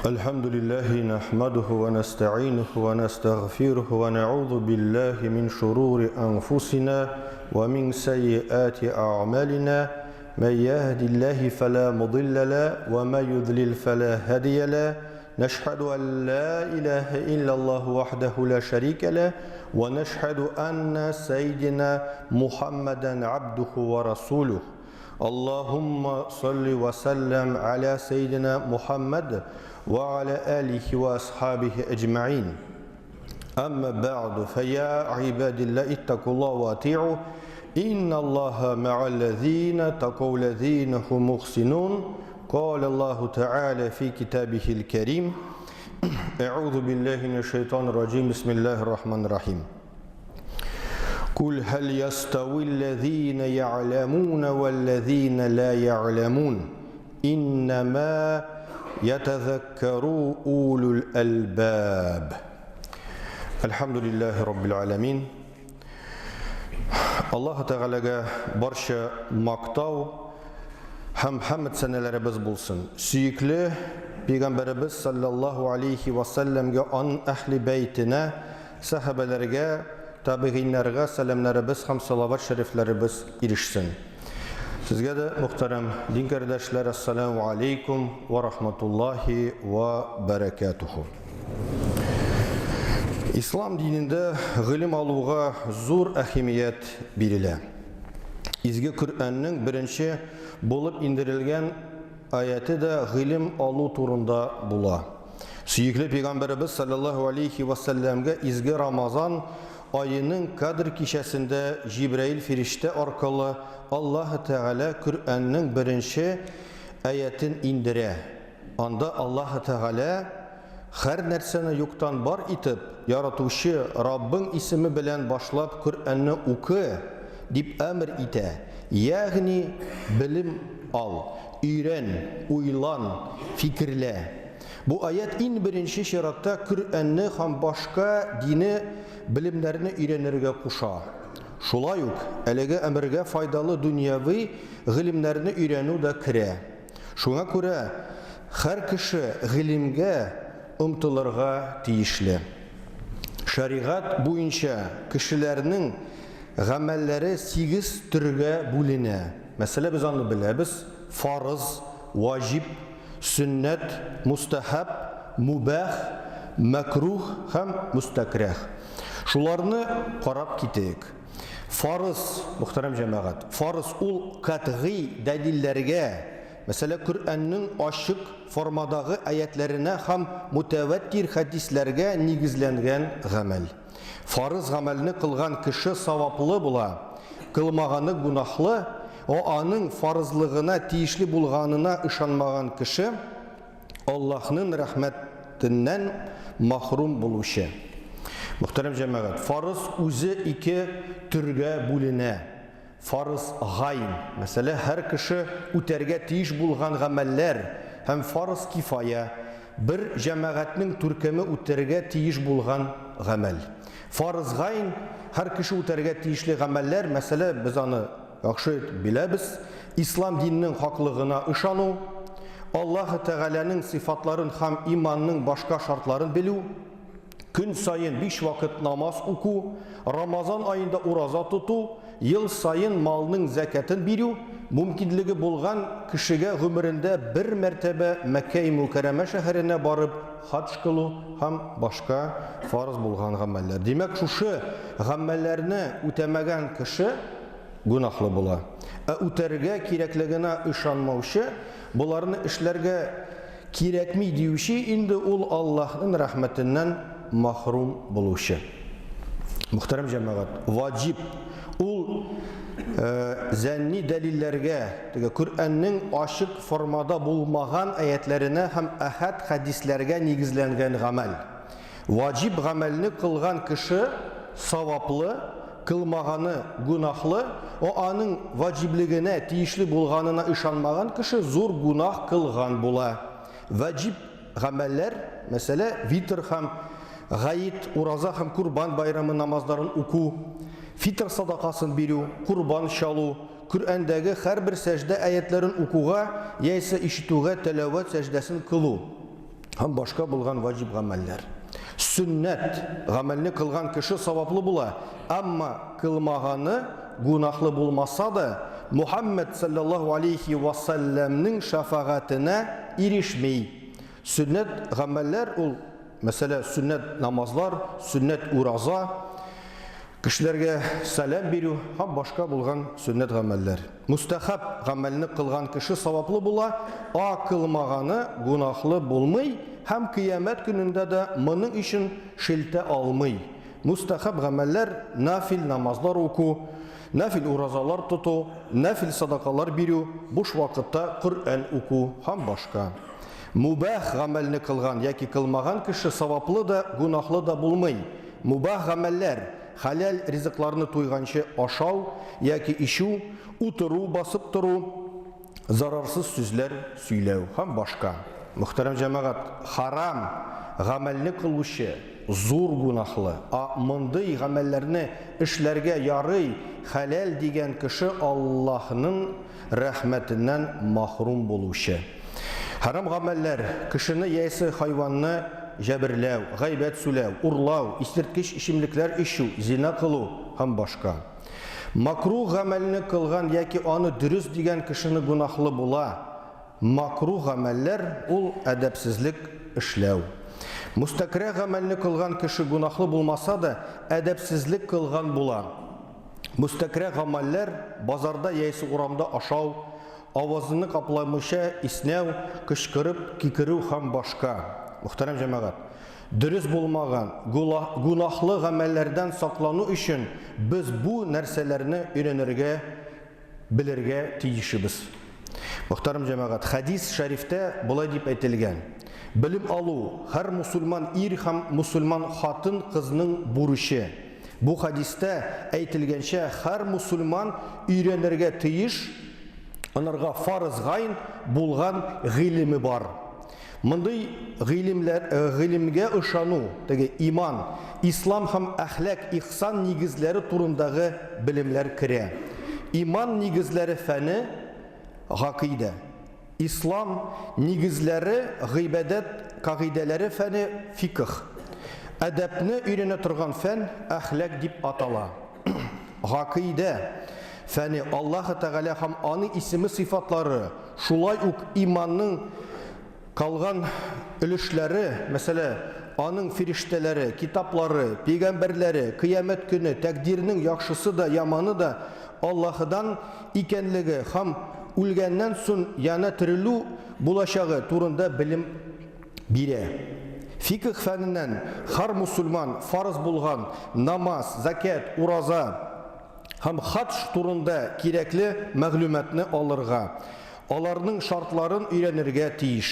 الحمد لله نحمده ونستعينه ونستغفره ونعوذ بالله من شرور أنفسنا ومن سيئات أعمالنا من يهد الله فلا مضل له وما يضلل فلا هادي له نشهد أن لا إله إلا الله وحده لا شريك له ونشهد أن سيدنا محمدا عبده ورسوله اللهم صل وسلم على سيدنا محمد وعلى آله وأصحابه أجمعين أما بعد فيا عباد الله اتقوا الله وأطيعوا إن الله مع الذين تقوا الذين هم محسنون قال الله تعالى في كتابه الكريم أعوذ بالله من الشيطان الرجيم بسم الله الرحمن الرحيم قل هل يستوي الذين يعلمون والذين لا يعلمون إنما يتذكر أولو الألباب الحمد لله رب العالمين Аллаһ Тәгаләгә барча мактау һәм хәмд сәнәләребез булсын. Сөекле пәйгамбәребез саллаллаһу алейхи ва сәлләмгә, аның әһли бәйтенә, сәхабәләргә, табигыйннарга сәламнәребез һәм салават шәрифләребез ирешсен. Сезгә дә, мөхтәрәм дин кардәшләр, ассаламу алейкум ва рахматуллахи ва бәрәкәтуху. Ислам динендә гыйлем алуга зур әһәмият бирелә. Изге Коръәннең беренче булып индерелгән аяте дә гыйлем алу турында була. Сөекле пәйгамбәребез саллаллаһу алейхи ва сәлләмгә изге Рамазан аеның Кадр кичәсендә Җибраил фирештә аркылы Аллаһы Тәгалә Коръәннең беренче аятен индерә. Анда Аллаһы Тәгалә, Һәр нәрсәне юктан бар итеп яратучы Раббың исеме белән башлап Коръәнне укы, дип әмер итә, ягъни белем ал, өйрән, уйлан, фикерлә. Бу аять иң беренче чиратта Коръәнне һәм башка дини белемнәрне өйрәнергә куша. Шулай ук әлеге әмергә файдалы дөньяви гыйлемнәрне өйрәнү дә керә. Шуңа күрә һәр кеше гыйлемгә омтылырга тиешле. Шәригать буенча кешеләрнең гамәлләре сигез төргә бүленә. Мәсәлә, без аны беләбез, фарыз, ваҗиб, сөннәт, мустәхәб, мубәх, мәкруһ һәм мөстәкрәһ. Шуларны карап китик. Фарыз, мөхтәрәм җәмәгать, фарыз ул катгый дәлилләргә, мәсәлән, Коръәннең ачык формадагы аятьләренә һәм мутәвәттир хәдисләргә нигезләнгән гамәл. Фарыз гамәлне кылган кеше саваплы була, кылмаганы гөнаһлы, ә аның фарызлыгына тиешле булганына ышанмаган кеше, Аллаһның рәхмәтеннән махрум булучы. Мөхтәрәм җәмәгать, фарыз үзе ике төргә бүленә. Фарыз гайн, мәсәлә, һәр кеше үтәргә тиеш булган гамәлләр һәм фарыз кифая, бер җәмәгатьнең төркеме үтәргә тиеш булган гамәл. Фарыз гайн, һәр кеше үтәргә тиешле гамәлләр, мәсәлә, без аны Яхшы итеп беләбез, ислам диненең хаклыгына ышану, Аллаһы Тәгаләнең сыйфатларын һәм иманның башка шартларын белү, көн саен биш вакыт намаз уку, Рамазан аенда ураза тоту, ел саен малның зәкятын бирү, мөмкинлеге булган кешегә гомерендә бер мәртәбә Мәккәи Мөкәррәмә шәһәренә барып хадж кылу һәм башка фарыз булган гамәлләр. Димәк, шушы гамәлләрне үтәмәгән кеше гөнаһлы була. Ә үтәргә кирәклегенә ышанмаучы, боларны эшләргә кирәкми диюче инде ул Аллаһның рәхмәтеннән махрум булучы. Мөхтәрәм җәмәгать, ваҗиб ул э, зәнни дәлилләргә, теге Коръәннең ачык формада булмаган аятләренә һәм әхәд хәдисләргә нигезләнгән гамәл. Ваҗиб гамәлне кылган кеше саваплы, кылмаганы гөнаһлы, о аның ваҗиблегенә тиешле булганына ышанмаган кеше зур гөнаһ кылган була. Ваҗиб гамәлләр, мәсәлә, витр һәм гаит, ураза һәм корбан байрамы намазларын уку, фитр садакасын бирү, корбан чалу, Коръәндәге һәрбер сәҗдә аятьләрен укуга яисә ишетүгә тәлавәт сәҗдәсен кылу. Һәм башка булган ваҗиб гамәлләр. Сөннәт гамәлне кылган кеше саваплы була, әмма кылмаганы гунахлы булмаса да, Мухаммәд салләллаһу алейһи ва сәлләмнең шәфәгатенә ирешми. Сөннәт гамәлләр ул, мәсәлә, сөннәт намазлар, сөннәт ураза, кешеләргә сәлам бирү һәм башка булган сөннәт гамәлләр. Мустәхәб гамәлне кылган кеше саваплы була, а кылмаганы гунахлы булмый һәм кыямәт көнендә дә моның өчен шелтә алмый. Мустәхәб гамәлләр, нафил намазлар уку, нафил уразалар тоту, нафил садакалар бирү, буш вакытта Коръән уку һәм башка. Мубах гамәлне кылган яки кылмаган кеше саваплы да, гунахлы да булмый. Мубах гамәлләр, хәләл ризыкларны туйганчы ашау яки эчү, утыру, басып тору, зарарсыз сүзләр сөйләү һәм башка. Мөхтәрәм җәмәгать, харам гамәлне кылучы зур гунахлы, а мондый гамәлләрне эшләргә ярый, хәләл дигән кеше Аллаһның рәхмәтеннән махрум булучы. Хәрам гамәлләр, кешене яисә хайванны җәберләү, гайбәт сүләү, урлау, исерткеч эчемлекләр эчү, зина кылу һәм башка. Макрух гамәлне кылган яки аны дөрес дигән кешене гөнаһлы була. Макрух гамәлләр ул әдәпсезлек эшләү. Мустәкрәһ гамәлне кылган кеше гөнаһлы булмаса да, әдәпсезлек кылган була. Мөстәкрә гамәлләр, базарда яисә урамда ашау, авызыңны капламыйча иснәү, кычкырып кикерү һәм башка. Мөхтәрәм җәмәгать! Дөрес булмаган, гөнаһлы гамәлләрдән саклану өчен без бу нәрсәләрне өйрәнергә белергә тиешебез. Мөхтәрәм җәмәгать, хәдис шәрифтә болай дип әйтелгән, Белем алу, һәр мусульман ир һәм мусульман хатын-кызның бурычы. Бу хәдистә әйтелгәнчә, һәр мусульман өйрәнергә тиеш, анарга фарыз гайн булган гыйлеме бар. Мондый гыйлемләр, гыйлемгә ышану, теге иман, ислам һәм әхлак, ихсан нигезләре турындагы белемләр керә. Иман нигезләре фәне, гакыйдә. Ислам нигезләре, гыйбадәт кагыйдәләре фәне, фикх. Әдәпне өйрәнә торган фән әхлак дип атала. Гакыйдә фәне Аллаһы Тәгалә һәм Аның исеме-сыйфатлары, шулай ук иманның калган өлешләре, мәсәлә, Аның фирештәләре, китаплары, пәйгамбәрләре, кыямәт көне, тәкъдирнең яхшысы да, яманы да Аллаһыдан икәнлеге һәм үлгәннән сон янә терелү булачагы турында белем бирә. Фикх фәненнән һәр мусульман фарыз булган намаз, зәкят, ураза һәм хадж турында кирәкле мәгълүматны алырга, аларның шартларын өйрәнергә тиеш.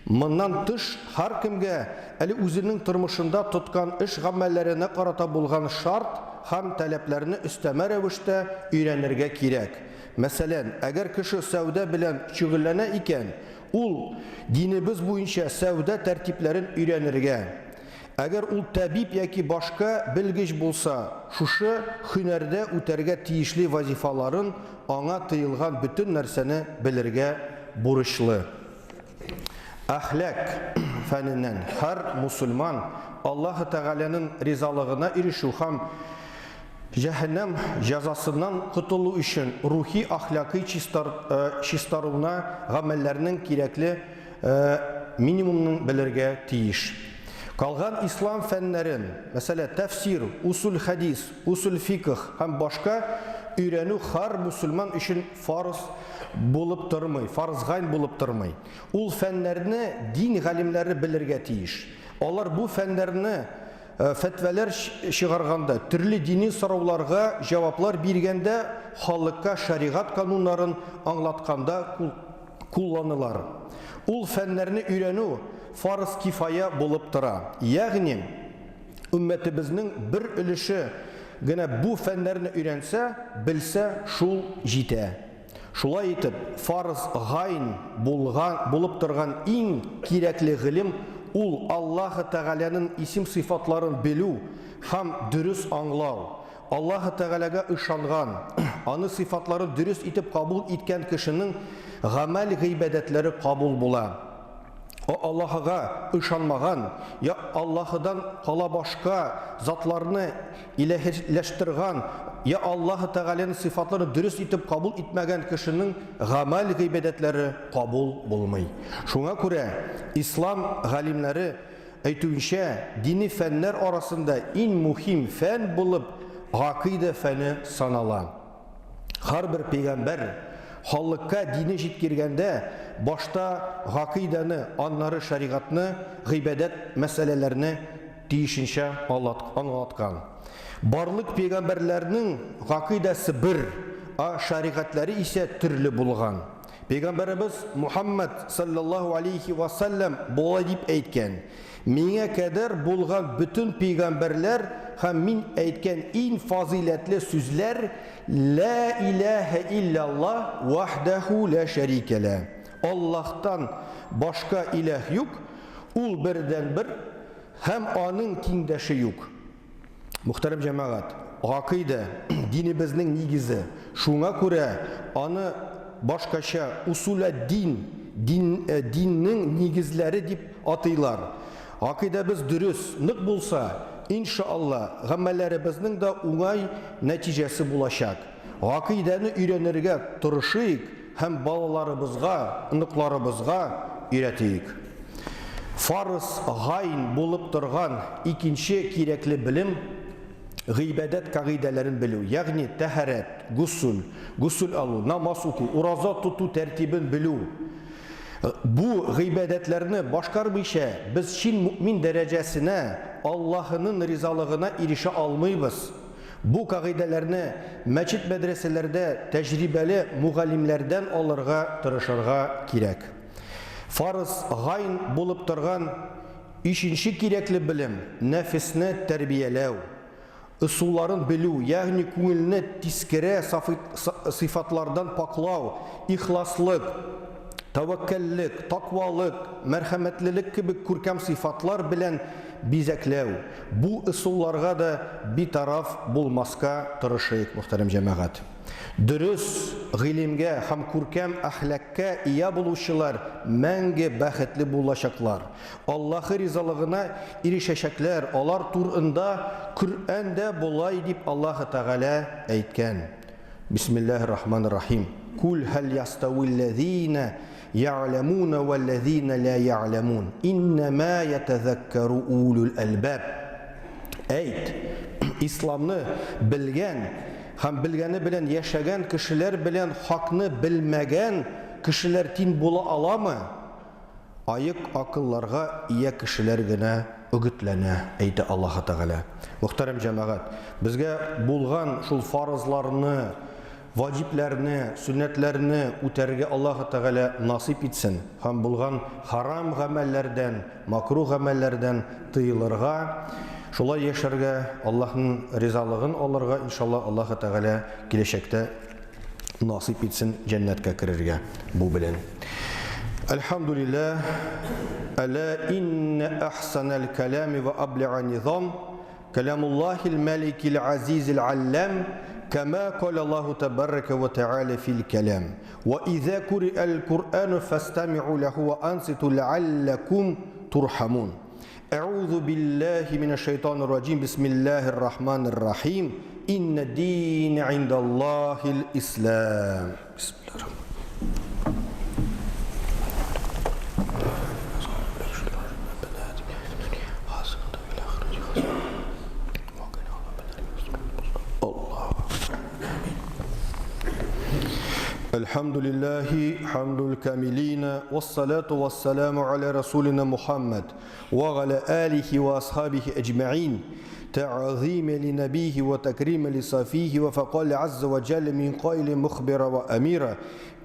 Моннан тыш, һәркемгә әле үзенең тормышында тоткан эш-гамәлләренә карата булган шарт һәм таләпләрне өстәмә рәвештә өйрәнергә кирәк. Мәсәлән, әгәр кеше сәүдә белән шөгыльләнә икән, Ул динебез буенча сәүдә тәртипләрен өйрәнергә. Әгәр ул тәбиб яки башка белгеч булса, шушы һөнәрдә үтәргә тиешле вазифаларын, аңа тыелган бөтен нәрсәне белергә бурычлы. Әхлак фәненнән һәр мусульман Аллаһы Тәгаләнең ризалыгына ирешү һәм Җәһәннәм җәзасыннан котылу өчен рухи-әхлакый чистаруына гамәлләрнең кирәкле минимумын белергә тиеш. Калган ислам фәннәрен, мәсәлә, тәфсир, усул хәдис, усул фикх һәм башка, өйрәнү һәр мусульман өчен фарыз булып тормый, фарыз гайн булып тормый. Ул фәннәрне дин галимнәре белергә тиеш. Алар бу фәннәрне Фәтвәләр чыгарганда, төрле дини сорауларга җаваплар биргәндә, халыкка шәригать кануннарын аңлатканда кулланылар. Ул фәннәрне өйрәнү фарыз кифая булып тора. Ягъни, өммәтебезнең бер өлеше генә бу фәннәрне өйрәнсә, белсә, шул җитә. Шулай итеп, фарз гайн булган, булып торган иң кирәкле гыйлем, ул Аллаһы Тәгаләнең исем-сыйфатларын белү һәм дөрес аңлау. Аллаһы Тәгаләгә ышанган, Аны сыйфатларын дөрес итеп кабул иткән кешенең гамәл-гыйбадәтләре кабул була. Аллаһыга ышанмаган, я Аллаһыдан кала башка затларны иләһиләштерган, я Аллаһы Тәгаләнең сыйфатларын дөрес итеп кабул итмәгән кешенең гамәл-гыйбадәтләре кабул булмый. Шуңа күрә ислам галимнәре әйтүенчә, дини фәннәр арасында иң мөһим фән булып гакыйдә фәне санала. Һәрбер пәйгамбәр халыкка дине җиткергәндә башта гакыйдәне, аннары шәригатьне, гыйбадәт мәсьәләләрне тиешенчә аңлаткан. Барлык пәйгамбәрләрнең гакыйдәсе бер, ә шәригатьләре исә төрле булган. Пәйгамбәребез Мухаммад саллаллаһу алейхи ва саллям болай дип әйткән, Миңа кадәр булган бөтен пәйгамбәрләр һәм мин әйткән иң фазыйләтле сүзләр, Лә иләһә илляллаһ вахдәһу лә шәрикә лә. Аллаһтан башка иләһ юк, Ул бердәнбер һәм Аның тиңдәше юк. Мөхтәрәм җәмәгать, гакыйдә, динебезнең нигезе. Шуңа күрә аны башкача усуләд-дин, дин, э, диннең нигезләре дип атыйлар. Гакыйдәбез дөрес, нык булса, иншаалла, гамәлләребезнең дә уңай нәтиҗәсе булачак. Гакыйдәне өйрәнергә тырышыйк һәм балаларыбызга, оныкларыбызга өйрәтик. Фарыз гайн булып торган икенче кирәкле белем, гыйбадәт кагыйдәләрен белү, ягъни тәһарәт, госел, госел алу, намаз уку, ураза тоту тәртибен белү. Бу гыйбадәтләрне башкармыйча без чын мөэмин дәрәҗәсенә, Аллаһының ризалыгына ирешә алмыйбыз. Бу кагыйдәләрне мәчет-мәдрәсәләрдә тәҗрибәле мөгаллимнәрдән алырга тырышырга кирәк. Фарыз гайн булып торган өченче кирәкле белем, нәфесне тәрбияләү ысулларын белү, ягъни күңелне тискере сыйфатлардан пакълау, ихласлык, тәвәккәллек, таквалык, мәрхәмәтлелек кебек күркәм сыйфатлар белән бизәкләү. Бу ысулларга да битараф булмаска тырышыйк, мөхтәрәм җәмәгать. Дөрес гыйлемгә һәм күркәм әхлакка ия булучылар мәңге бәхетле булачаклар, Аллаһы ризалыгына ирешәчәкләр, алар турында Коръәндә болай дип Аллаһы Тәгалә әйткән, Бисмиллаһир рахманир рахим, Кул һәл ястәвилләзина Йәгъләмүнә вәлләзинә лә йәгъләмүн, иннәмә йәтәзәккәрү улүл әлбәб. Әйт, Исламны белгән һәм белгәне белән яшәгән кешеләр белән хакны белмәгән кешеләр тиң була аламы? Аек акылларга ия кешеләр генә өгетләнә, әйтә Аллаһы Тәгалә. Мөхтәрәм җәмәгать, безгә булган шул фарызларны, Ваҗибләрне, сөннәтләрне үтәргә Аллаһы Тәгалә насыйп итсен һәм булган харам гамәлләрдән, макруһ гамәлләрдән тыелырга, шулай яшәргә, Аллаһның ризалыгын алырга, иншаллаһ, Аллаһы Тәгалә киләчәктә насыйп итсен җәннәткә керергә бу белән. Әлхәмдүлилләһ, әлә иннә әхсәнәл кәлами вә аблига низам, Кәләмуллаһил мәликил азизил аллам, кәмә калә Аллаһу тәбәрәкә вә тәгалә фил кәлам. Вә изә куриәл Куръану фәстәми'у ләһу вә анситу ләалләкум турхамун. Әгъузу биллаһи минәш шайтанир раҗим. Бисмиллаһир рахманир рахим. Иннә динә индаллаһил ислам. Бисмиллаһир. الحمد لله حمد الكاملين والصلاة والسلام على رسولنا محمد وعلى آله وأصحابه أجمعين تعظيم لنبيه وتكريم لصفيه وفقال عز وجل من قائل مخبر وأميرا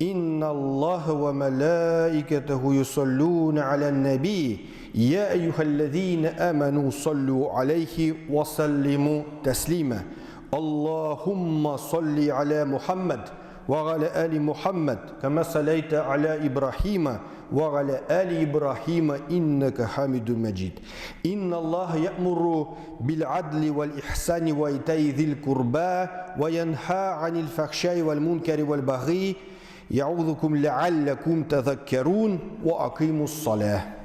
إن الله وملائكته يصلون على النبي يا أيها الذين آمنوا صلوا عليه وسلموا تسليما اللهم صل على محمد وعلى آل محمد كما صليت على إبراهيم وعلى آل إبراهيم إنك حميد مجيد إن الله يأمر بالعدل والإحسان وإيتاء ذي القربى وينهى عن الفحشاء والمنكر والبغي يعوذكم لعلكم تذكرون وأقيموا الصلاة.